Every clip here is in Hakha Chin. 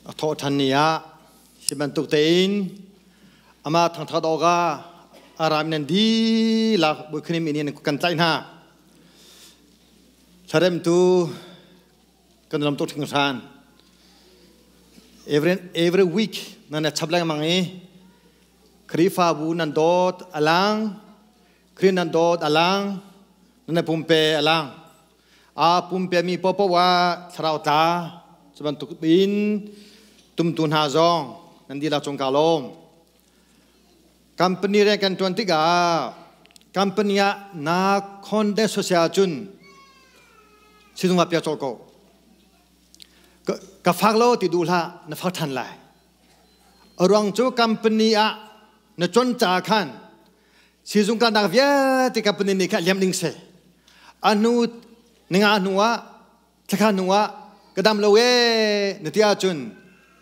A thawhṭhan ni ah hi bantuk tein amah thangṭhat awkah a rami nan dihlak Bawikhrim inn in kan tlaih hna. Thlaremtu kan lam tuk hringhran. Every week nan i chap lengmang i Khrihfabu nan dawt a lang, Khrih nan dawt a lang, nan i pumpe a lang. Aa pumpemi paohpaoh ah thlarau tla cu bantuk in tumtu hna zong nan dihlak cung kaa lawm. Company rian kan ṭuan tikah company ah naa khon deh sosial ahcun sizung ah piak colh ko. Ka fak lo ti duh hlah, na fak ṭhan lai. A ruang cu company ah na ṭuan caah khan Sizung kalnak vialte company nih kha liam ding si. A hnu ninga hnu ah thlakha hnu ah ka dam lo ee na ti ahcun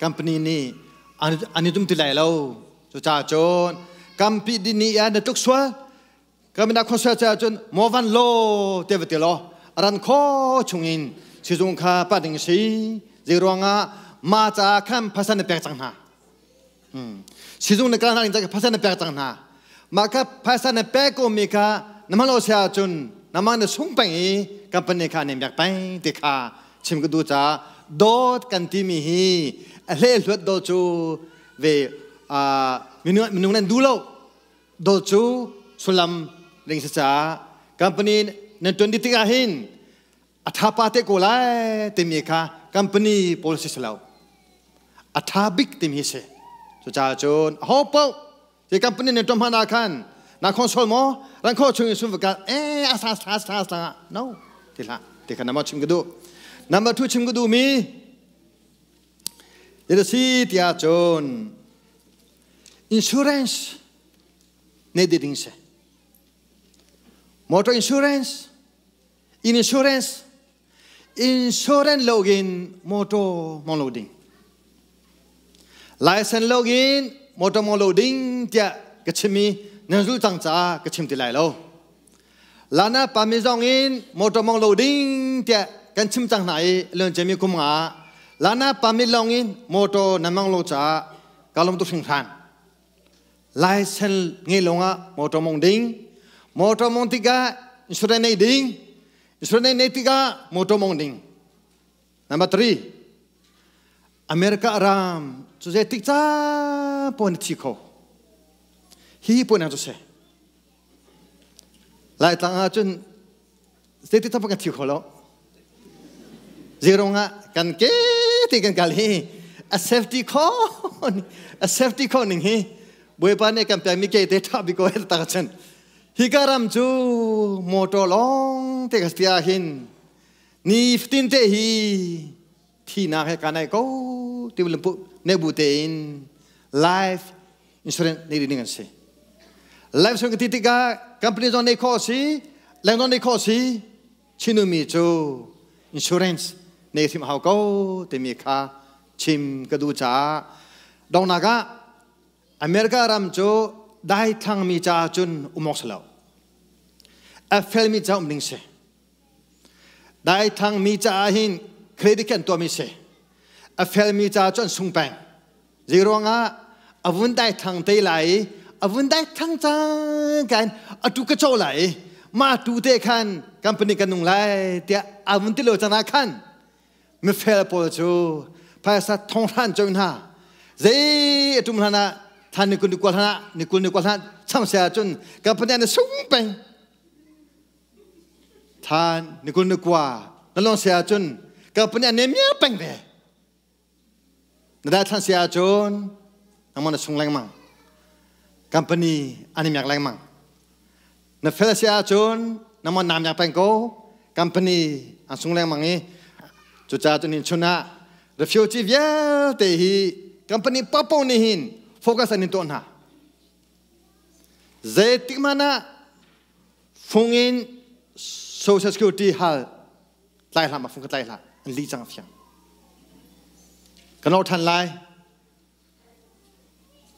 company nih an i tum ti lai lo. Cucaah cun kampi din ni ah na tluk sual kamina khon sual cun mo van lo te va ti law ran kho chungin sizung kha pa ding si. Zei ruangah ma ca khan phasan na pek cang hna. Sizung na kal hna ning phaisa na pek cang hna. Mah kha phaisa na pek ko mi kha na hman lo sia ahcun namah na sung peng i company kha nem pek peng ti kha chim ka duh caah dawt kan timi hi a hlehluat dawt cu ve minung nan duh lo dawt cu sullam ring si caah company nan tuan dih tikah hin a ṭha pa te ko lai timi kha company policy si lo a ṭha bik timi si cucaah cun aho paoh ti company nih ṭom hmanh ah khan na console maw ran kho chung in sun va eh a sa sa sa sa no ti hlah ti kha nama chim ka duh number 2 chim ka duh mi si tiah cun insurance ne ding se motor insurance In insurance insurance login motor mong lo ding license login motor mong lo ding tiah ka chim i nan zul cang caah ka chim ti lai lo lana pami zong in motor mong lo ding tiah kan chim cang hna i lon cemi kum nga lana pami long in motor nan mang lo caah ka lom tu hringhran license ngei lawngah motor mong ding motor mong tikah insurance nei ding insurance nei tikah motor mong ding number 3 America ram cu zei tik ca pon thi kho hi pon ang cu se Laitlang ah cun zei tik kan thi kho lo zerong ah kan ke ti kan kal hi a safety kho a safety kho ning hi bawipa nih kan pek mi ke te tha bi ko he ta chan hi ka ram cu motor long te ka tia hin ni 15 te hi thi nak he kanai ko ti lampu ne bu te in life insurance nei ding an si life insurance ti tikah company zong nei kho si leng zong nei kho si chinumi cu insurance nei hrim hau ko timi kha chim ka duh caah dongnak ah America ram cu dai thangmi ca cun umok salo a felmi ca um ding si dai thangmi caah hin credit kan tuahmi si a felmi ca cu an sung peng Zei ruangah a vun dai thang te lai i a vun dai thang cang kan atu ka cho lai i ma tu te khan company kan nung lai tiah a vun ti lo cang ah khan mifel pawl cu phaisa thong hran cho hna zei atum hlan ah than ni kul ni kual hlan ah ni kul ni kual hlan cham se ahcun company an sung peng than ni kul ni kua na long se ahcun company an ne mia peng ve Na daithlan si ahcun nangmah na sung lengmang. Company an i miak lengmang. Na fel si ahcun nangmah naa miak peng ko. Company an sung lengmang i cucaah cun chun ah refugee vialte hi company paohpaoh nih hin focus an in tuah hna. Zeitik hmanh ah fung in social security hal tlai hlah ma fung ka tlai hlah an li cang a fiang kan or than lai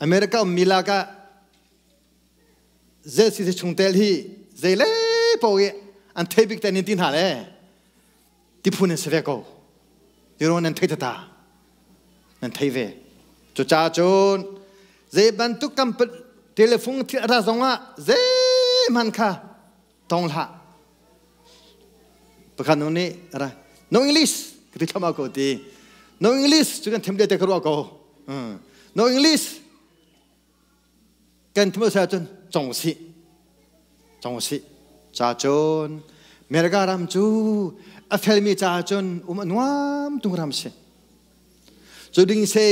America ummi lak ah ZCC chungtel hi zei le po i an thei bik te nin ti hna le ti phun in si ve ko tiro nan thei tata Nan thei ve. Cucaah cun zei bantuk kan telephone thil a ra zongah zeihmanh kha tong hlah. Pakhat nu nih ra no English ka ti thlam ko ti. No English cu kan them te ka ruah ko. No English kan thim sa cun cong si cong si ca cun America ram cu a felmi ca cun um a nuam tung ram si cu ding se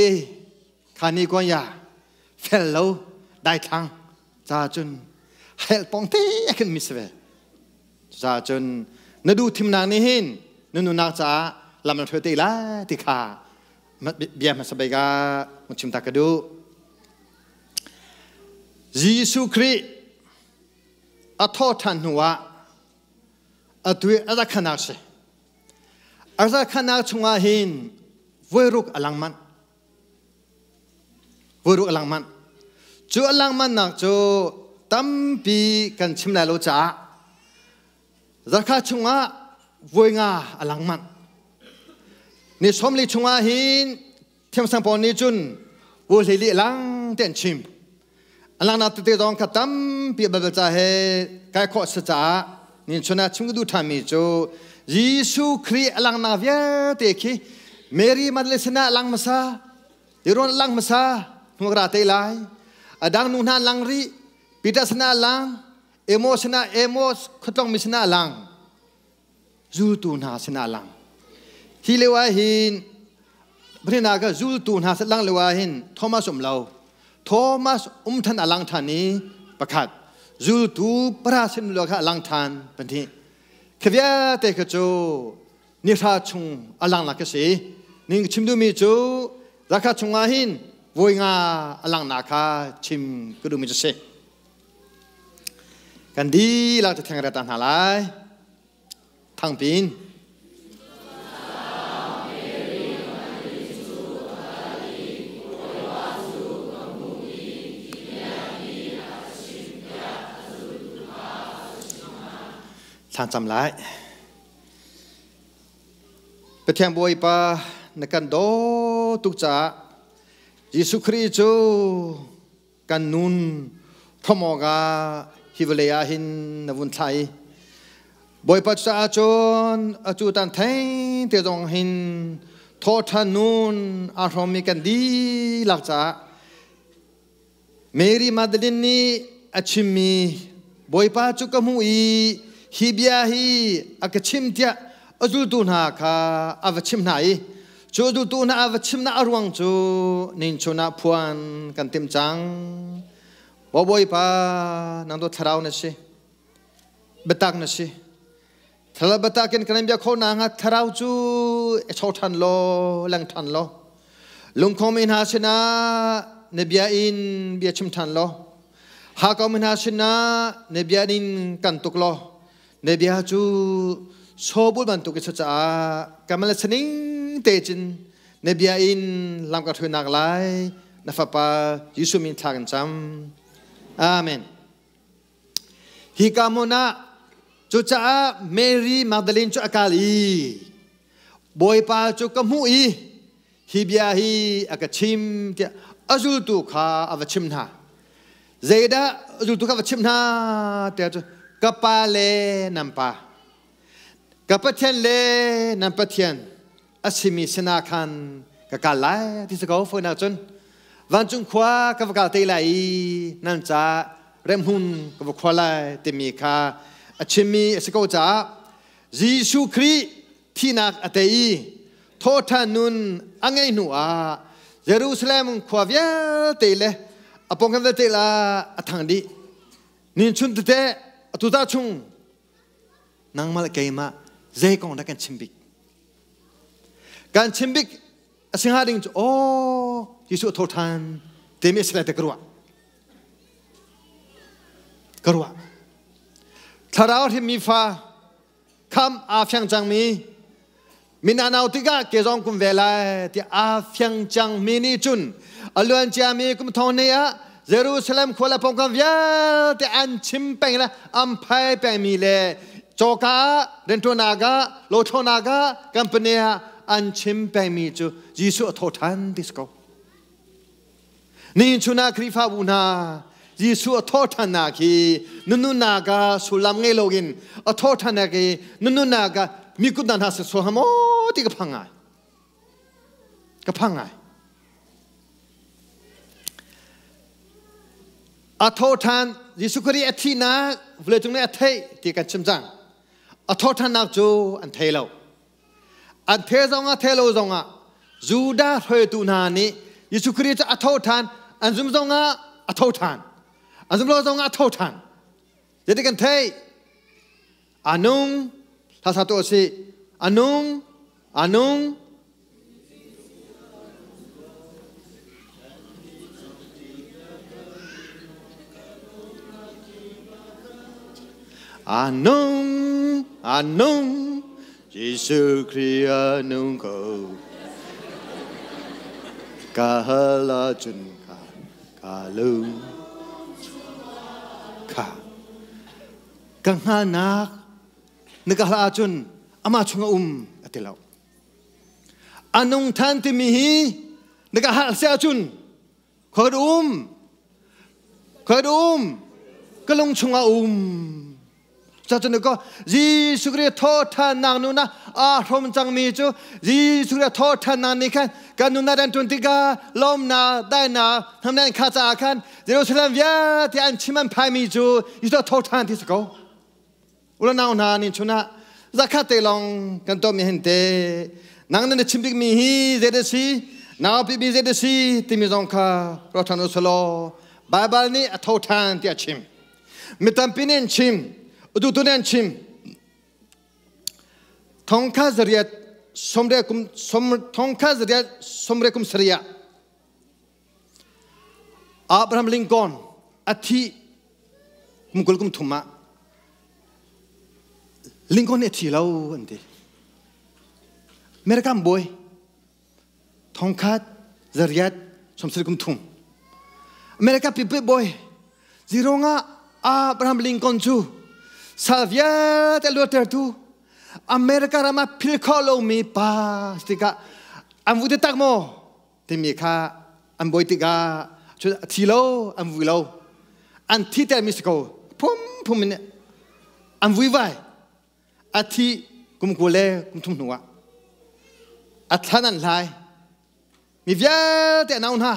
khani kuan ya fel lo dai thlang ca cun hel pong te khin mi si ve ca cun na du thimnak nih hin na nunak caah lam na hruai te lai ti kha bia hmasa bik ah chim ta ka duh. Jesuh Khrih a thawhṭhan hnuah atu i a zakhanak si. A zakhanak chungah hin voiruk a lang manh. Voiruk a lang manh. Cu a lang manhnak cu tampi kan chim lai lo caah Zarkha chungah voi nga a lang manh. Ni 40 chungah hin thiamsang pawl nih cun voi 24 lang te an chim. A langnak tete zong kha tampi Baibal ca he kai khawh si caah ni chun ah chim ka duh ṭhanmi cu Jesuh Khrih a langnak vialte khi Mary Magdalene sinah a lang hmasa, Aaron a lang hmasa, hnu ra te lai. A dang nu hna lang rih, Peter sinah a lang, Amos sinah Amos khuatlong mi sinah lang zultu hna sinah lang hi lio ah hin Brina ka zultu hna lang lio ah hin Thomas um lo Thomas um than a lang than i pakhat zultu para sin lo kha a lang than panthi khi vialte kha cu nihra chung a lang nak ka si ning chim duhmi cu zakha chungah hin voi nga a lang nak kha chim ka duhmi cu si Kan dihlak cu thengret ta hna lai. Thangpin. Thlan cam lai. Pathian Bawipa na kan daw tuk caah Jesuh Khrih cu kan nun thawm awkah hi vawlei ah hin na vun thlah i Bawipa caah cun atu tan theng te zong hin thawhṭhan nun aa hrawmmi kan dihlak caah Mary Magdalene nih a chimmi Bawipa cu ka hmuh i hi bia hi a ka chim tiah a zultu hna kha a va chimh hna i Cu duhtu na a va chimnak a ruang cu ninchun ah phuan kan timh cang. Maw Bawipa, nang dawt thlarau na si. Biatak na si. Thlarau biatak in kan bia kho na nga thlarau cu e cho ṭhan law, leng ṭhan law. Lungkhong mi hna sinah na bia in bia chim ṭhan law. Hakau mi hna sinah na bia in kan tuk law. Na bia cu sobul bantuk i caah kamal saning te cun na bia in lam ka hruainak lai na fapa Jesuh min thla kan cam. Amen. Hi ka hmun ah cucaah Mary Magdalene cu a kal i Bawipa cu ka hmuh i hi bia hi a ka chim tiah a zultu kha a va chim hna. Zeidah a zultu kha va chim hna tiah cu ka pa le nan pa, ka Pathian le nan Pathian a simi sinah khan ka kal lai ti si ko fawinak cun vancung khua ka va kal te lai i nan ca remhmun ka va khua lai timi kha a chimmi a si ko caah Jesuh Khrih thihnak a tei i thawhṭhan nun a ngeih hnu ah Jerusalem khua vialte le a pawngkam vialte la a thang dih. Ninchun tete atu ta chung nangmah le keimah zei kong dah kan chim bik? Kan chim bik a si hnga ding cu aw Jesuh a tho ṭhan timi a si lai te ka ruah. Ka ruah. Thlarau hrimmi fa kham aa fiang cangmi min anau tikah ke zong kum ve lai ti aa fiang cangmi nih cun a luan ciami kum thong ni ah Jerusalem khua le pawngkam vialte an chim peng le an phai pengmi le cawka ah rianṭuannak ah lothlawnak ah company ah an chim pengmi cu Jesuh a tho ṭhan ti si ko. Nihin chun ah Khrihfabu hna Jesuh a thawhṭhannak hi na nunnak ah sullam ngei loin a thawhṭhannak hi na nunnak ah mi kut hna si sual hnga maw ti ka phang ngai. Ka phang ngai. A thawhṭhan Jesuh Khrih a thihnak vawleicung nih a theih ti kan chim cang. A thawhṭhannak cu an thei lo. An the zongah the lo zongah Judah hruaitu hna nih Jesuh Khrih cu a tho ṭhan, an zum zongah a tho ṭhan, an zum lo zongah a tho ṭhan. Zeiti kan theih? A nung, hla sa tu a si. A nung, a nung. A nung, a nung, Jesuh Khrih a nung ko. Ka hal ahcun ka, ka lung kha. Ka hngalnak na ka hal ahcun amah chungah um a ti lo. A nung than timi hi na ka hal si ahcun Khoi um? Khoi um? Ka lung chungah um. Cacun ko Jesuh Khrih thawhthannak nun ah aa hrom cangmi cu Jesuh Khrih thawhthannak nih khan kan nun ah rian tikah lawmnak dainak hnamnak kha caah khan Jerusalem vialte an chim an phaimi cu Jesuh thawhthan ti si ko. Ulanau hna nih chun ah zakhat te lawng kan tuahmi hin te nang nan chim bikmi hi zei dah si nau pipi zei dah si timi zong kha ruat ṭhan u selaw Baibal nih a tho ṭhan tiah a chim. Mi tampi nih an chim, ututu nih an chim. Thongkha zariat somre kum som thongkha zariat somre kum saria Abraham Lincoln a thih kum 20 kum thum ah Lincoln nih a thi lo an ti. American bawi thongkhat zariat 90 kum thum America people bawi zirong ah Abraham Lincoln cu sal vialte luattertu America ram ah phil kho lomi pa tikah an vu tak maw timi kha an buai tikah cun a thi lo an vui lo an thi termi si ko phum phum in an vui vai a thi kum 20 le kum 30 hnu ah a thlan an hlai mi vialte an au hna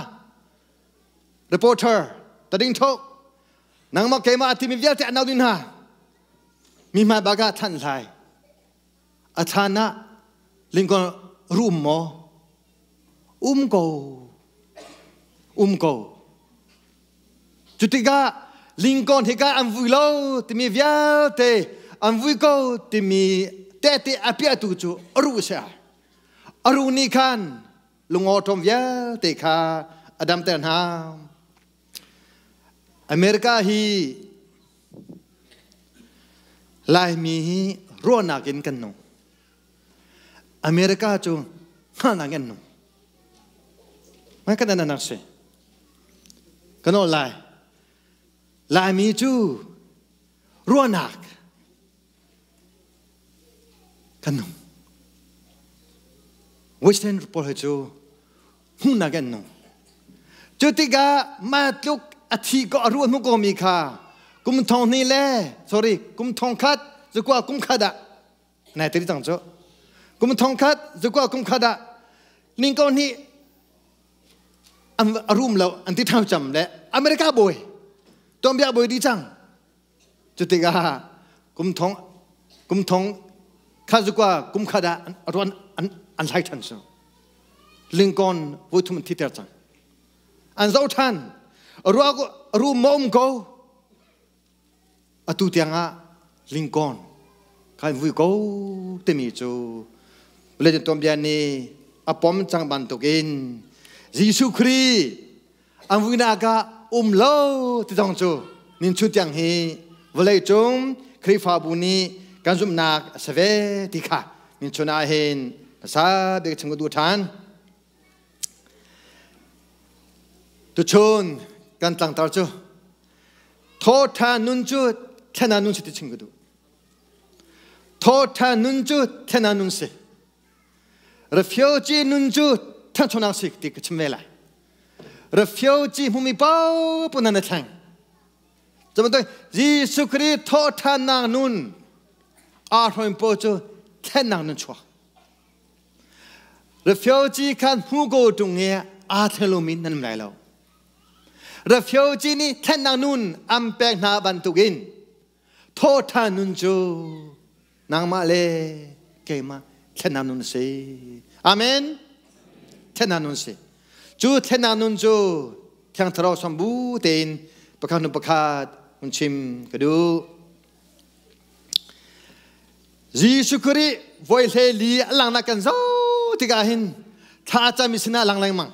reporter tading tho nangmah keimah a ti mi vialte an au ding hna mi hmai bak ah thlan hlai A chan ah Lincoln rum maw? Um ko. Um ko. Cutikah Lincoln hika an vui lo timi vialte an vui ko timi tehte a piahtu cu a ruh si ai. A ruh nih khan lungawṭawm vialte kha a damter hna. America hi Laimi hi ruahnak in kan nung. America cu hngalhnak in an nung. Mai kan anak si. Kan aw lai. Laimi cu ruahnak kan nung. Western pawl hi cu hmuhnak an nung. Cu tikah mah tluk a thi ko a ruah hnu ko mi kha kum thong hnih le sorry kum thong khat zukua kum khat ah nai tiri cang cu kum thong khat zukua kum khat ah ning ko hnih a rum lo an ti thau cam le America bawi tuanbia bawi di cang Cu tikah kum thong kum thong kha zukua kum khat ah ruan an an hlai ṭhan su. Lincoln voi thum an thiter cang. An zoh ṭhan. Ruah ru ma um ko. Atu tiang ah Lincoln kai vui ko timi cu legend tuanbia nih a pom cang bantukin Jesuh Khrih An vuinak ah um lo ti zong cu nin chu tiang hi vawlei cung Khrihfabu nih kan zumhnak a si ve ti kha nin chun ah hin hmasa bik chim ka duh ṭhan. Tuchun kan tlangtar cu thawṭha nun cu thlen ah nun si ti chim ka duh. Thawṭha nun cu thlen ah nun si. Refugee nun cu thanchonak si ti ka chim ve lai. Refugee hmumi paoh nan i thleng. Cubantuk Jesuh Khrih thawhṭhannak nun aa hruaimi paoh cu thlennak nun chuak. Refugee khan hmu ko ṭung i aa thleng lomi nan um lai lo. Refugee nih thlennak nun an pek hna bantukin thawhṭhan nun cu nangmah le keimah thlennak nun a si. Amen. Thlennak nun si. Cu thlennak nun cu Thiang Thlarau sambu tein pakhat hnu pakhat hun chim ka duh. Jesuh Khrih voi hlei li a langnak kan zoh tikah hin thla a cami sinah a lang lengmang.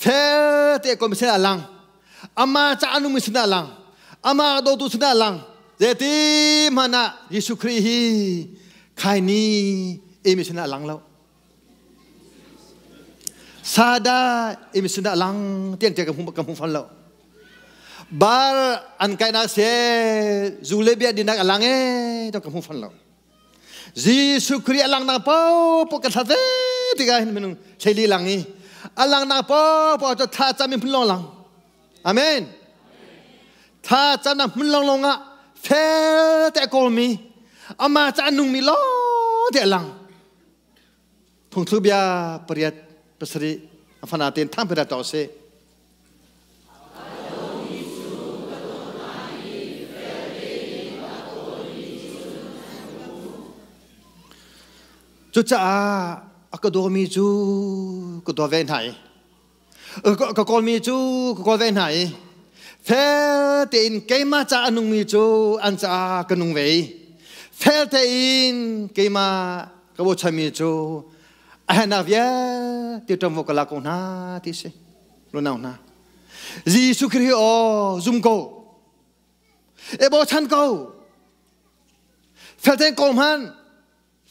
Fel te ko mi sinah a lang. Amah ca a nungmi sinah a lang. Amah a dawtu sinah a lang. Zeiti hmanh ah Jesuh Khrih hi khaini emi sinah a lang lo. Sada emi sinah a lang tiang tiang ka hmu fan lo. Bar an kainak se zu le bia dinak a lang e to ka hmu fan lo. Jesuh Khrih a langnak paohpaoh ka thla ve tikah hin minung hleili lang i a langnak paohpaoh cu thla cam in hmun lawng lang. Amen. Thla camnak hmun lawng lawng ah fel te a kawlmi amah ca a nungmi lawng te a lang. Phungthlu bia pariat pasarih a fana tein thang pira to sih. Cucaah a ka dawmi cu ka daw ve hna i ka kawlmi cu ka kawl ve hna i fel tein keimah ca a nungmi cu an caah ka nung ve i fel tein keimah ka bochanmi cu a herhnak vialte ṭuanvo ka lak ko hna ti si lunau hna Jesuh Khrih aw zum ko e bochan ko fel tein kawl hman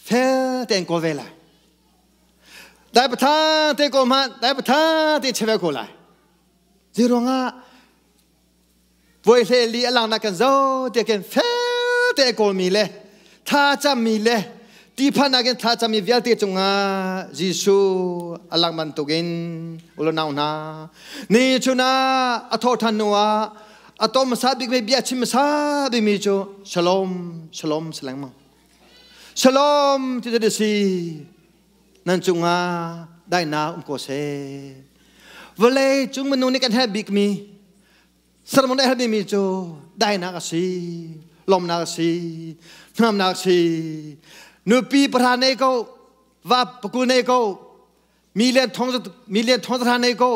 fel tein kawl ve lai dai patha te kawl hman dai patha te cheve ko lai Zeiruangah voi hle li a langnak kan zo te ken fel te kawlmi le tha cammi le tiphanak in tha cammi vialte cungah Jesuh a lang bantukin ulonau hna ni chun ah a thawh ṭhan hnu ah a tom hmasa bikmi bia chim hmasa bikmi cu shalom shalom si lengmang shalom ti ti si nan cungah daihnak um ko seh vawlei cung minung nih kan herh bikmi sermon a herh bikmi cu daihnak a si lawmnak a si hnamnak a si nupi pahra nei ko va pakul nei ko million thong million thong zahra nei ko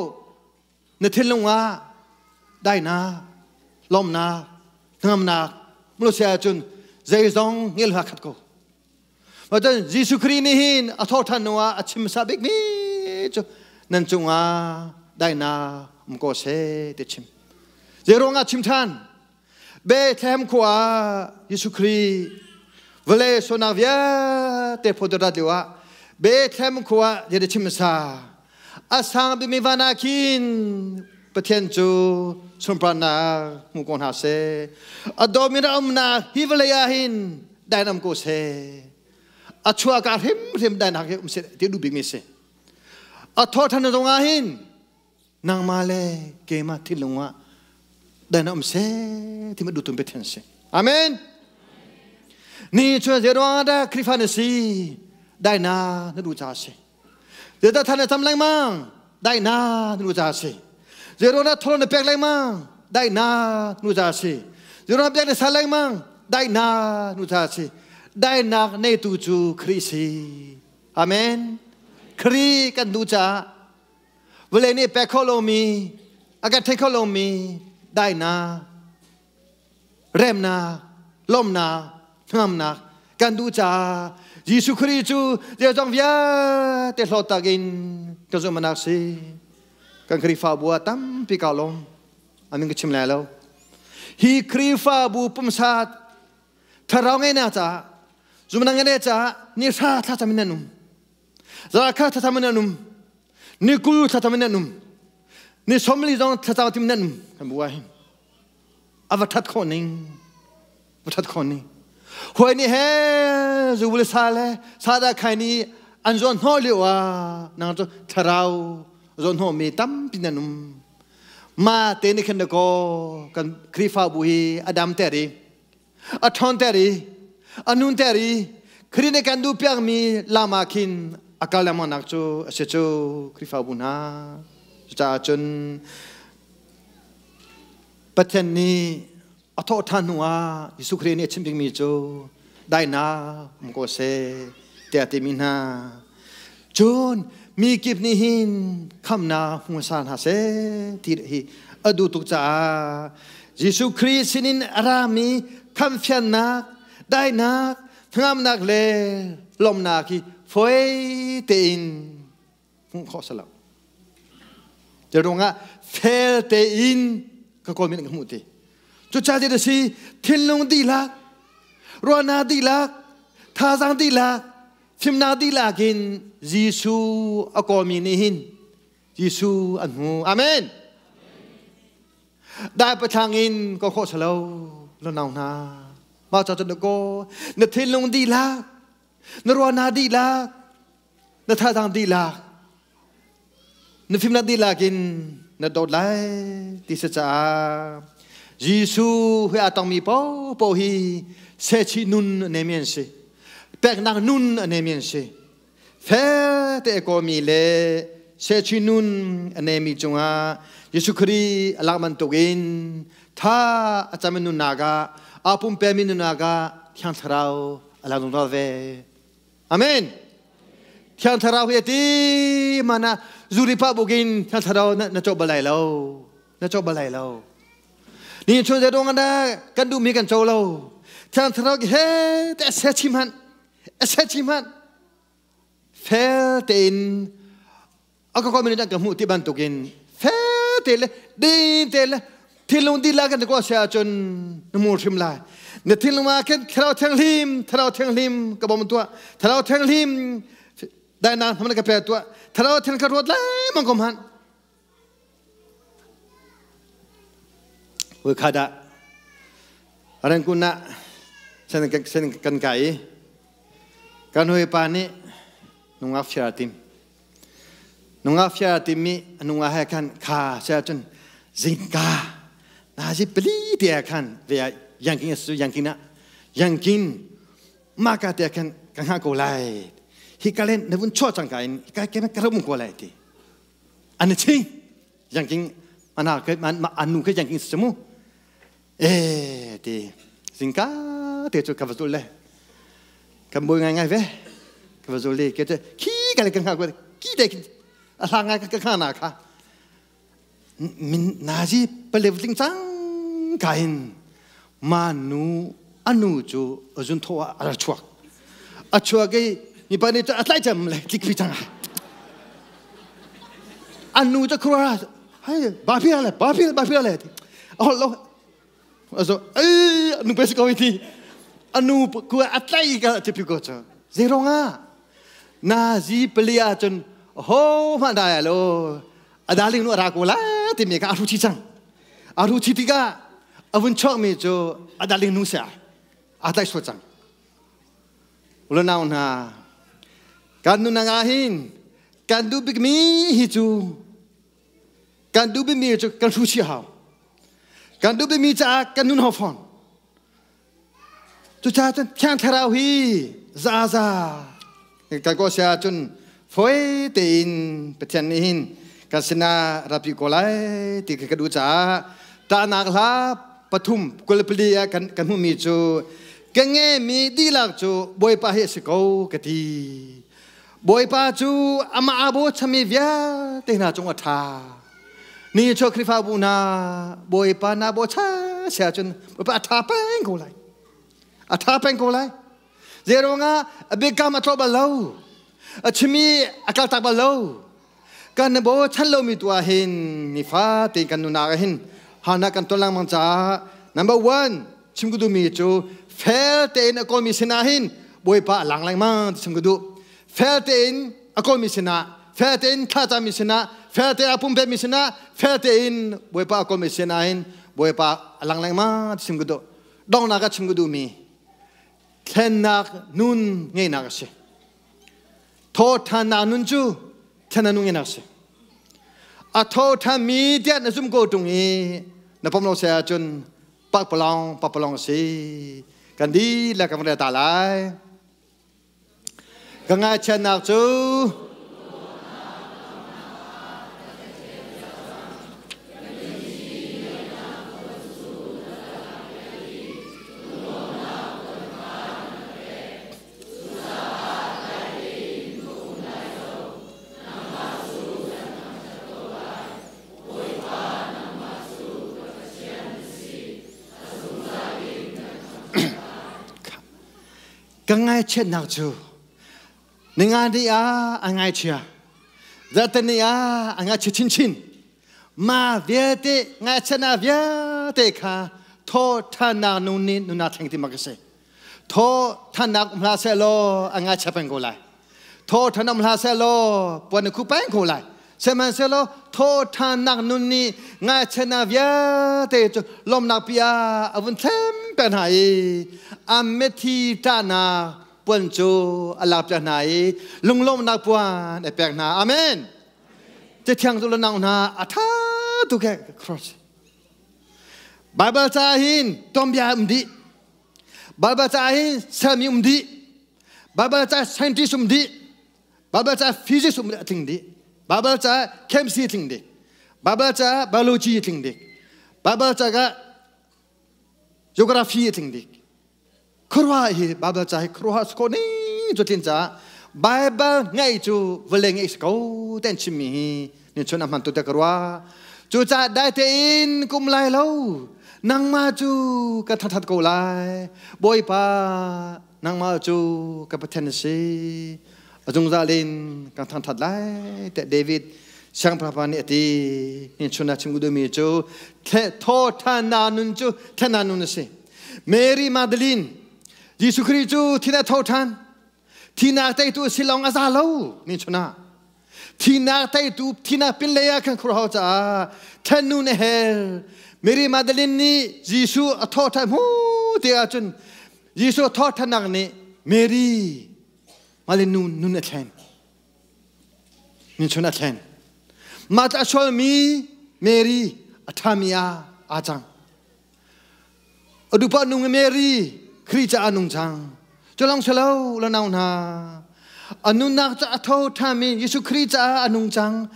na thinlung ah daihnak lawmnak hnamnak mulusia ahcun zeizong ngel ha khat ko Cun Jesuh Khrih nih hin a thawhṭhan hnu ah a chim hmasa bikmi cu nan cungah daihnak um ko seh ti chim. Zeiruang ah chim ṭhan? Bethlehem khua ah Jesuh Khrih vawlei sualnak vialte phawt lio ah Bethlehem khua ah zei chim hmasa? A sang bikmi van ah khin Pathian cu sunparnak hmu ko hna seh. A dawmi rak umnak hi vawlei ah hin dainam ko seh. A chuahka hrimhrim dainak hi um seh ti duh bikmi si. A thawṭhan zong ah hin nangmah le keimah thinlung ah dainam um seh ti ma duhtum Pathian si. Amen. Ni cu zeiruang dah Khrihfa na si? Daina na duh caah si. Zeidah than na cam lengmang? Daihnak nu ca si. Zeiruang dah thawl na pek lengmang? Daihnak nu ca si. Zeiruang biak na sal lengmang? Daihnak nu ca si. Daihnak neitu cu Khrih si. Amen. Khrih kan duh caah vawlei nih pek kho lomi, a kan thei kho lomi daihnak, remnak, lawmnak, hngamnak kan duh caah Jesuh Khrih cu zeizong vialte hlawt takin ka zumhnak si. Kan Khrihfabu ah tampi ka lawm. Amin ka chim lai lo. Hi Khrihfabu pumsa thlarau ngeihnak caah zumnak ngeihnak caah ni hra thlacam in nan um. Zarkhat thlacam in nan um. Ni 20 thlacam in nan um. Ni 40 zong thlacam tim nan um. Kan bu ah hin. A va ṭhat khawh ning va ṭhat khawh ning huai nih he zu le sa le sa dah khai nih An zawn hnawh lio ah nang cu thlarau zawn hnawh mi tampi nan um. Ma te nih khan ko kan Khrihfabu hi a dam ter i a ṭhawn ter i a nun ter i Khrih nih kan duh piakmi lam ah khin a kal lengmang nak cu a si cu Khrihfabu hna. Cucaah cun Pathian nih a thawh ṭhan hnu ah Jesuh Khrih nih a chim dingmi cu dainak um ko seh tiah a timi hna. Cun mi kip nih hin khamnak hmu sa hna seh ti hi a duh tuk caah Jesuh Khrih sinin a rami khamfiannak, dainak, hnangamnak le lawmhnak hi fawi tein hmuh khawh si lo. Cu ruangah fel tein ka kawl min ka hmuh ti. Cucaah a si thinlung dihlak, ruahnak dihlak, thazaang dihlak, fimnak dihlak in Jesuh a kawlmi nih hin Jesuh an hmu. Amen. Dai pathlang in ka khawh salo lo nau hna. Mah ca cun ko na thinlung dihlak, na ruahnak dihlak, na thazaang dihlak, na fimnak dihlak in na dawt lai ti si caah Jesuh he aa tongmi paohpaoh hi sehchih nun a neimi an si. Peknak nun a neimi an si. Fel te kawmi le sehchih nun a neimi cungah Jesuh Khrih a lak bantukin tha a cami nunnak ah aa pumpemi nunnak ah Thiang Thlarau a lang zungzal ve. Amen. Thiang Thlarau hi a ti mana zuri pa bukin Thiang Thlarau na na cawh balai lo. Na cawh balai lo. Ni chun ze dong na kan duh mi kan co lo. Thiang Thlarau he te se chim han. Se chim han. Fel tein a ka ko mi ka hmuh ti bantukin fel te le ding te le thinlung dihlak kan ko sia cun na mu hrim lai na thinlung ah khin thlarau thianghlim thlarau thianghlim ka bom tua thlarau thianghlim dai na tham ka pe tua thlarau thiang ka ruat lai mang kom han Ui khada Rangkun ah sen sen kan kai kan hoi pa nih nungak fiar tim Nungak fia timi nungak he khan kha sia cun zingka nazi pali te khan ve yanking su yanking na yanking ma ka te khan ka nga ko lai hi ka len na vun cho chang ka in ka ke ka rum ko lai ti an ching yanking mana ke man anu ke yanking su e ti zingka te chu ka va le kan boi ngai ngai ve ka va zul le ke te khi ka le kan ha ko ki te a hla ngai ka kha na kha min nazi palev tling cang ka in ma nu anu chu azun tho a ra chuak a chuak i mi pa nih a tlai cam le tlik fi chang anu chu khura hai ba phi le ba phi ba phi le a hol lo aso ei anu pe ko ti anu ku a tlai ka ti pi ko cha zeronga na zi pelia chun ho ma da ya lo adaling nu ra ko la ti mi ka aru chi chang aru chi ti ka avun chok mi chu adaling nu sa a tlai so chang ulanau na kan nu na nga hin kan du bik mi hi chu Kan duh bikmi cu kan hru chih hau. Kan duh bikmi caah kan nun hau fawn. Cucaah cun Thiang Thlarau hi zaza kan ko sia cun foi tein Pathian nih hin kan sinah rapi ko lai ti ka duh caah tahnak hla pathum 24 ah kan kan hmuhmi cu ka ngemi dihlak cu Bawipa hi a si ko ka ti. Bawipa cu amah aa bochanmi vialte hna cung a ṭha. Ni chuak Khrihfabu hna Bawipa na bochan si ahcun Bawipa a ṭha peng ko lai. A ṭha peng ko lai. Zeiruangah a biakam a tlawh bal lo. A chimi a kaltak bal lo. Kan bochan lomi tu ah hin nifa tein kan nunak ah hin harnak kan ton lengmang caah number one chim ka duhmi cu fel tein a kawlmi sinah hin Bawipa a lang lengmang ti chim ka duh. Fel tein a kawlmi sinah, fel tein thlacammi sinah, fel tein a pumpekmi sinah, fel tein Bawipa a kawlmi sinah hin Bawipa a lang lengmang ti chim ka duh. Donghnak ah chim ka duhmi thlennak nun ngeihnak a si. Thawṭhannak nun cu ṭhen a nung in a si. A thoṭhan mi tiah na zum ko ṭung i na pom lo se ahcun pakpalawng pakpalawng a si. Kan dihlak kan van ta lai. Ka ngaihchiatnak cu Ka ngaihchiatnak cu ninga ni ah a ngaichia zarhteni ah a ngaichia chinchin ma vialte ngaihchiatnak vialte kha thawṭhannak nu nih nuna thleng ti mak a si. Thaw thannak um hlah seh law a ngaichia peng ko lai. Thaw than um hlah seh law puan khu peng ko lai. Sihmanhsehlaw thaw thannak nun nih ngaichiatnak vialte cu lawmnak pi ah a vun thlem peng hna i a mithi ṭahnak puan cu a lak piak hna i lunglawmhnak puan a pek hna. Amen. Cathiang cu nang hna a ṭha tuk he cross. Bible ca hin tuanbia um dih. Bible ca hin sermi um dih. Bible ca scientist um dih. Bible ca physics um a tling dih. Bible ca chemistry tling dih. Bible ca biology tling dih. Bible ca ka geography tling dih. Khuaruah hi Bible ca hi khuaruah si ko ni cu tlin ca Bible ngai cu vawlei ngai si ko ten chimmi hi ni chun a hman tu te ka ruah. Cucaah dai tein kum lai lo nangmah cu ka thathat ko lai Bawipa nangmah cu ka Pathian na si a zungzal in kan thangthat lai tiah David siangpahrang nih a ti ni chun ah chim duhmi cu thaw than nun cu thena nun a si Mary Magdalene Jesuh Khrih cu thina tho than Thinak teitu si lawng a za lo ni chun ah. Thinak teitu thinak pinlei ah khan khuaruah caah thlennu na hel. Mary Magdalene nih Jesuh a thawh ṭhan hmu te ahcun Jesuh a thawh ṭhannak nih Mary male nu nun a thlen. Ni chun a thlen. Mah a sualmi Mary a ṭhami ah aa cang. A dupa nung Mary Khrih caah nung cang. Cu lawng si lo la nau hna. A nunnak ca a tho ṭhami Jesuh Khrih caah a nung cang.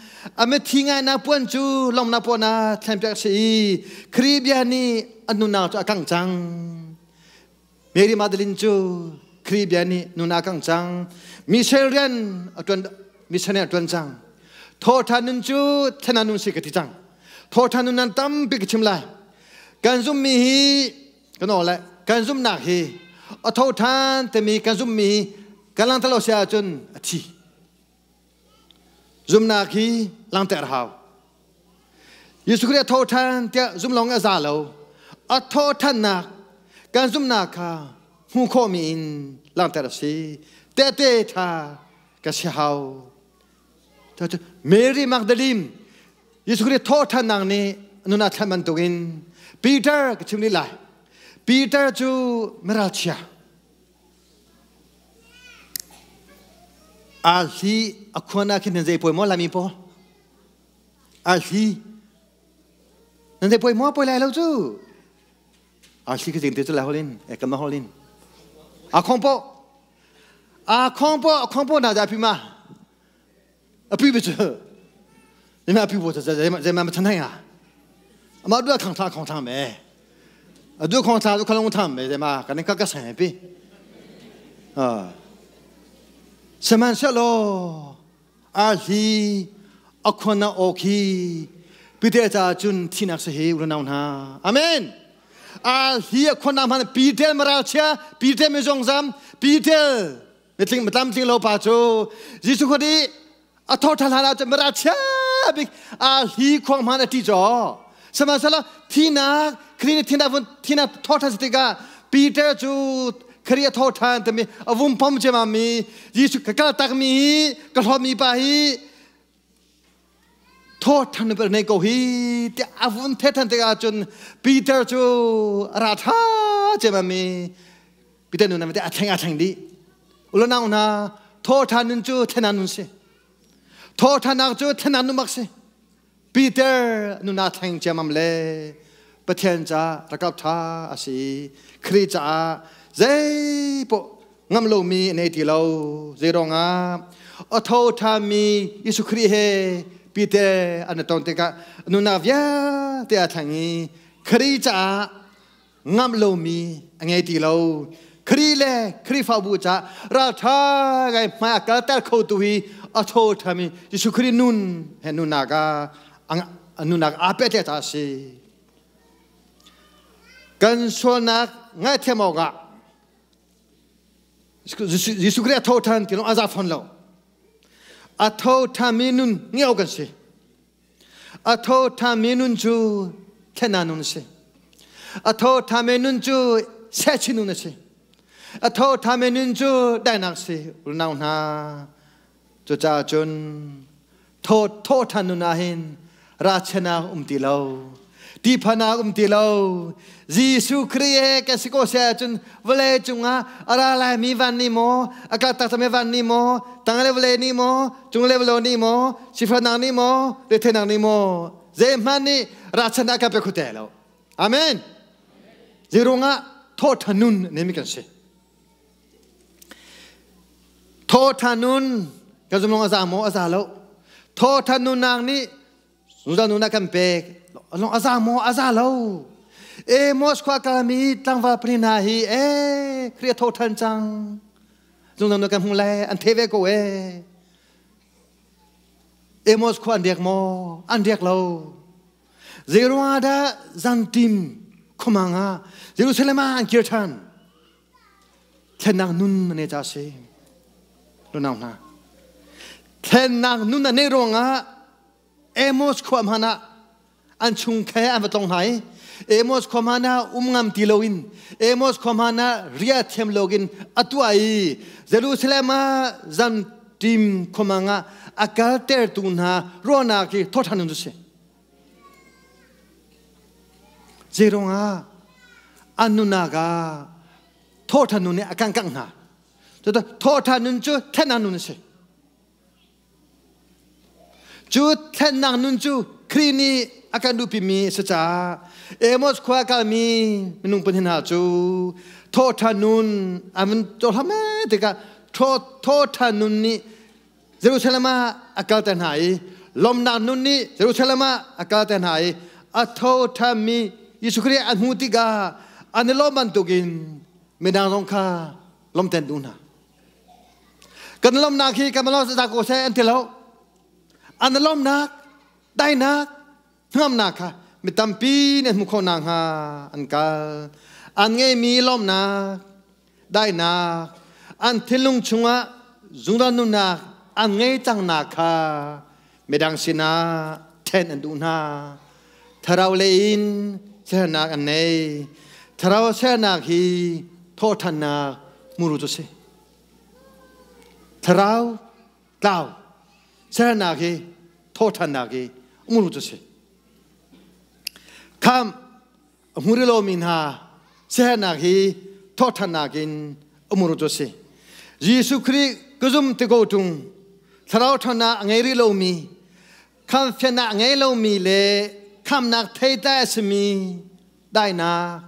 A mithi ngainak puan cu lawmnak puan ah thlenpiak si i Khrih bia nih a nunnak cu a kangh cang. Mary Magdalene cu Khrih bia nih nun a kangh cang. Michelle rian a ṭuan missionary a ṭuan cang. Thawhṭhan nun cu thlen nun si ka ti cang. Thawhṭhan nun nan tampi ka chim lai. Kan zummi hi kan aw le kan zumnak hi a tho ṭhan timi kan zummi hi kan langhter lo si ahcun a thi. Zumnak hi langhter hau. Jesuh Khrih a tho ṭhan tiah zum lawng a za lo. A thawh ṭhannak kan zumnak kha hmuh khawhmi in langhter a si. Tehte ṭha ka si hau. Mary Magdalene Jesuh Khrih thawhṭhannak nih nun a thlen bantukin Peter ka chim lih lai. Peter cu miralchia. Arhli a khuan ah khin nan zei pawi maw Laimi pawl? Arhli nan zei pawi maw pawi lai lo cu. Arhli ka jing te cu lai holin, e kan ma holin. A khong po. A khong po, a khong po na ja pi ma. A pi bi cu ni ma pi bo cha zai ma chan hai ha ama du khang tha khong thang me a du khong tha du khalong tham me zai ma kan ka ka sai pi a sihmanhsehlaw a hi a khona okhi pite cha chun thinak se hi unau hna amen a hi a khona man pitel maral chia pitel me zong zam pitel mitling matlamtling lo pa cu Jesuh khuat i a thawh ṭhan hlan ahcun mara chia bik a hi khuang hman a ṭi caw sihmanhsehlaw thinak Khrih nih thinak vun thinak thawh ṭhan si tikah Peter cu Khrih a thawh ṭhan timi a vum pom ciammam mi Jesuh ka kal takmi hi ka hlawtmi pa hi thawh ṭhan ber nei ko hi tiah a vun the ṭhan tikah cun Peter cu a ra ṭha ciammam mi Peter nu na a thleng a thleng dih. Ulo nau hna Thawṭhan nun cu thlenan nun si. Thawṭhannak cu thlenan nun bak si. Peter nuna thleng ciamam le Pathian ca rakap ṭha a si. Khrih caah zei poh ngam lomi a nei ti lo. Zeiruangah a tho ṭhami Jesuh Khrih he Peter an i ton tikah nunnak vialte a thleng i Khrih caah ngamh lomi a ngei ti lo. Khrih le Khrihfabu caah ralṭha ngai hmai a kalter khotu hi a tho ṭhami Jesuh Khrih nun he nunnak ah nunnak aa pehtlaih caah a si. Kan sualnak ngaihthiam awkah Jesuh Khrih a tho ṭhan ti lawng a za fawn lo. A tho ṭhanmi nun ngeo kan si. A tho ṭhanmi nun cu thlennak nun a si. A tho ṭhanmi nun cu sehchin nun a si. A tho ṭhanmi nun cu daihnak a si. Unau hna, cucaah cun tho tho ṭhan nun ah hin ralchiatnak um ti lo. Tihphannak um ti lo. Jesuh Khrih he kan si ko si ahcun vawlei cungah a ra laimi van nih maw, a kal taktakmi van nih maw, tang le vawlei nih maw, cung le vawlei nih maw, sifaknak nih maw, retheihnak nih maw, zeihmanh nih ralchannak kan pe kho te lo. Amen. Zeirungah thawhṭhan nun nemi kan si. Thawhṭhan nun kan zum lawng a za maw? A za lo. Thawhṭhan nunnak nih zungzal nun a kan pek. Lawng a za maw? A za lo. Amos khua kalmi tlangval pahnih hna hi e Khrih a thawhṭhan cang. Zungzal nun kan hmu lai an the ve ko e. Amos khua an riak maw? An riak lo. Zeiruangah dah zantim khumang ah Jerusalem ah an kir ṭhan? Thlennak nun an nei ca si. Lunau hna. Thlennak nun an neih ruangah Amos khua hmanh ah an chung khe an va tlong hna i Amos khua hmanh ah um ngam ti loin Amos khua hmanh ah ria thiam loin a tuah i Jerusalem ah zantim khuamang ah a kaltertu hna ruahnak hi thawṭhan nun cu si. Zeiruangah an nunnak ah thawhṭhan nun nih a kan kangh hna. Cutu thawhṭhan nun cu thlennak nun a si. Cu thlennak nun cu Khrih nih a kan duhpimi a si caah Amos khua kalmi minung pahnih hna cu thawhṭhan nun an vun cohlam tikah thawhṭhan nun nih Jerusalem ah a kalter hna i lawmnak nun nih Jerusalem ah a kalter hna i a tho ṭhanmi Jesuh Khrih an hmuh tikah an i lawm bantukin midang zong kha lawmten duh hna. Kan lawmnak hi kan lawm za ko seh an ti lo. An lawmnak, dainak, hngamnak kha mi tampi nih an hmuh khawh nakhnga an kal. An ngeimi lawmnak, daihnak, an thinlung chungah zungzal nunnak an ngei cangnak kha midang sinah ṭhen an duh hna. Thlarau lei in sernak an nei. Thlarau sernak hi thawhṭhannak muru cu si. Thlarau tlau sernak hi thawhṭhannak hi muru cu si. Kham a hmu rih lomi hna sernak hi thawhṭhannak in a muru cu si. Jesuh Khrih ka zum ti ko ṭung thlarau ṭhawnnak a ngei rih lomi khamfiannak a ngei lomi le khamnak theitlai a simi dainak,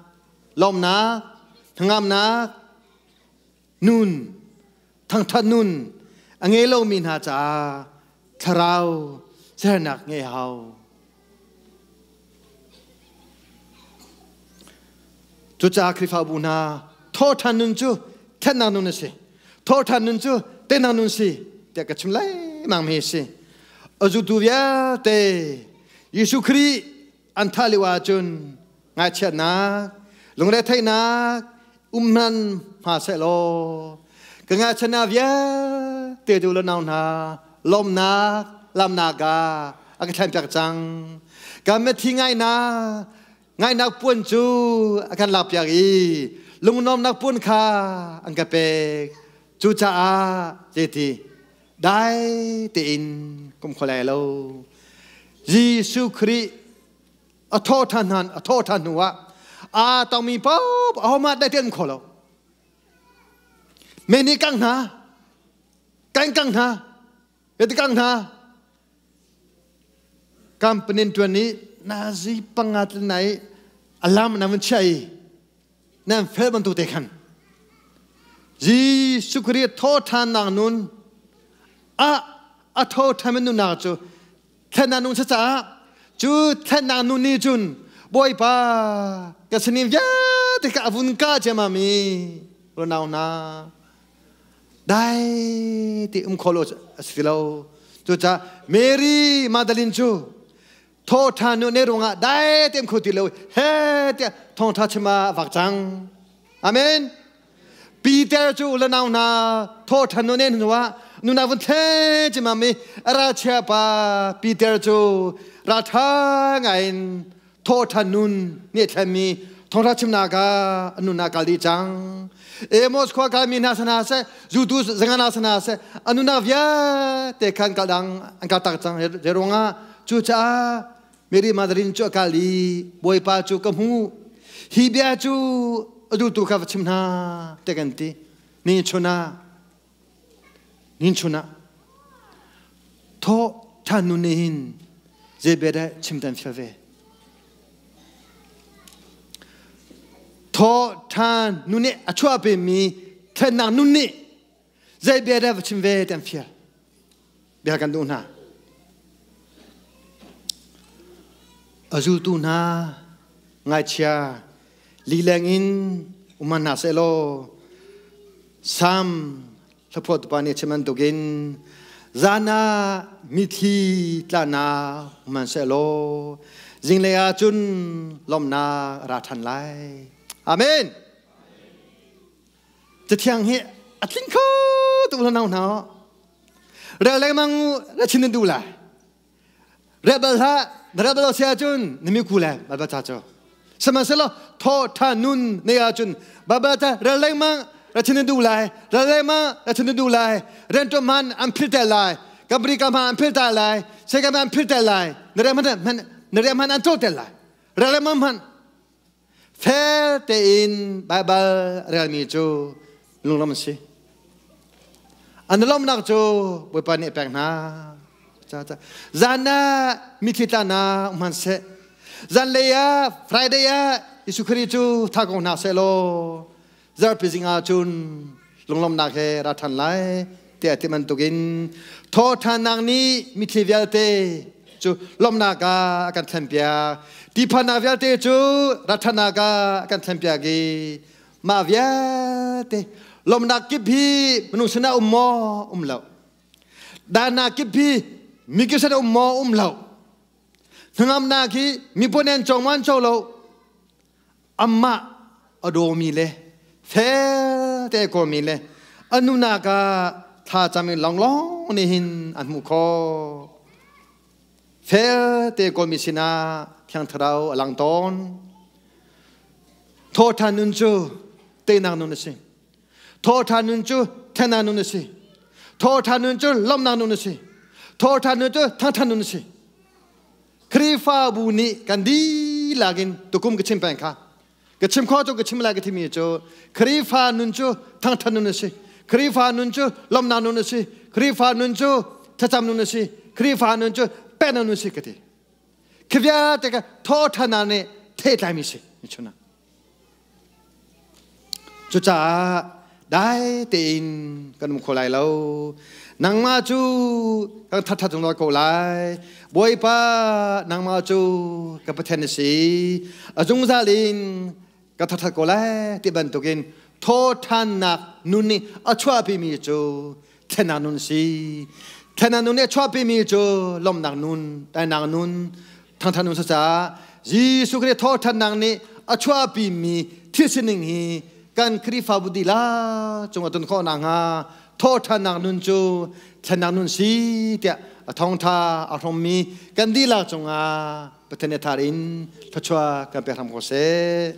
lawmnak, hnangamnak, nun, thangṭhat nun a ngei lomi hna caah thlarau sernak ngei hau. Cucaah Khrihfabu hna thawhṭhan nun cu thlennak nun a si. Thawhṭhan nun cu teinak nun si tiah ka chim lengmang mi a si. A zultu vialte Jesuh Khrih an thah lio ahcun ngaihchiatnak, lungretheihnak um hman hma sehlaw ka ngaihchiatnak vialte tu le nau hna lawmnak lamnak ah a ka thlenpiak cang. Ka mithi ngaihnak ngaihnak puan cu a kan lakpiak i lungnuamnak puan kha an ka pek. Cucaah zeiti dai tein kum kho lai lo. Jesuh Khrih a thawhṭhan hnan a thawhṭhan hnu ah aa tongmi paoh ahohmanh dai tein um kho lo. Mi nih kang hna. Kan kang hna. Yati kang hna. Company tuan ni nazi pangat nai alam na mun chai nan fel bantuk te khan Jesuh Khrih tho than nak nun a a tho than nun nak cu thlennak nung caah cu thlennak nun nih cun Bawipa ka sinin vialte ka avun ka ciamami runau hna dai ti um kho lo a si lo. Cucaah Mary Magdalene cu thaw ṭha nu ne ruangah dai te um kho ti lo he tiah thawngṭha chim ah a vak cang. Amen. Peter cu le nau hna thaw ṭhan nu ne hnu ah nuna vun thle cimam i ra chia pa Peter cu ra ṭha ngai in thaw ṭhan nun nih thlenmi thawngṭha chimnak ah an nunnak kal dih cang. Amos khua kai mi hna sana seh, Zutu zangana sana seh, an nunnak vialte khan kal dang an kal tak cang. Ruangah cucaah Mary Magdalene cu a kal i Bawipa cu ka hmu. Hi bia cu a duhtu kha va chim hna te kan ti. Ni chun ah nin chun ah thawh ṭhan nu nih hin zei bia dah chim tan fial ve? Thawh ṭhan nu nih a chuahpimi thlennak nun nih zei bia dah va chim ve tan fial? Bia kan duh hna. A zultu hna ngaichia lileng in um hna sehlaw Sam hlaphuahtu pa nih chim bantukin zan ah mithli tlana um sehlaw zinglei ah cun lawmhnak ra ṭhan lai. Amen. Cathiang hi a tling kho tuk lo nau hna. Rel lengmang na chin nan duh lai. Rebel hlah, na rebel lo si ahcun na mi ku le Baibal ca cu. Sihmanhsehlaw thaw tha nun nei ahcun Baibal ca rel lengmang ra chin nan duh lai, rel lengmang ra chin nan duh lai, riantuan man an phil te lai, company ka man an phil ta lai, seka man an phil te lai, na rian hman na rian hman an col te lai. Rel lengmang hman Fel tein Baibal relmi cu lunglawm an si. An lawmnak cu Bawipa nih a pek hna. Zan ah mitthli tla na hman seh. Zanlei ah Friday ah Jesuh Khrih cu tha ko hna seh law zarhpi zing ah cun lunglawmnak he ra ṭhan lai tiah ti bantukin thawhṭhannak nih mitthli vialte cu lawmhnak ah a kan thlenpiak, tihphannak vialte cu ratṭhannak ah a kan thlenpiak i mah vialte lawmhnak kip hi minung sinah um maw? Um lo. Dannak kip hi mikip sinah um maw? Um lo. Hnangamnak hi miphun an cong maw an co lo. Amah a dawmi le fel te kawlmi le a nunak ah thlacam in lawnglawng nih hin an hmuh khawh. Fel te kawlmi sinah Thiang Thlarau a lang tawn. Thawhṭhan nun cu teinak nun a si. Thawhṭhan nun cu thennak nun a si. Thawhṭhan nun cu lawmhnak nun a si. Thawhṭhan nun cu thangṭhat nun a si. Khrihfabu nih kan dihlak in tukum ka chim peng kha. Ka chim khawh cu ka chim lai ka timi cu Khrihfa nun cu thangṭhat nun a si. Khrihfa nun cu lawmhnak nun a si. Khrihfa nun cu thlacam nun a si. Khrihfa nun cu peknak nun a si ka ti. Khi vialte ka thawhṭhannak nih thehtlaimi si ni chun ah. Cucaah dai tein kan um kho lai lo. Nangmah cu kan thatthat zungzal ko lai. Bawipa, nangmah cu ka Pathian na si. A zungzal in ka thatthat ko lai ti bantukin thawṭhannak nun nih a chuahpimi cu thlennak nun si. Thlennak nun nih a chuahpimi cu lawmhnak nun, tainak nun, thangṭhat nun caah Jesuh Khrih thawhṭhannak nih a chuahpimi thil sining hi kan Khrihfabu dihlak cung a ton khawh nakhnga thawhṭhannak nun cu thlennak nun si tiah a thawngṭha a hrommi kan dihlak cungah Pathian nih thar in thluachuah kan pek hram ko seh.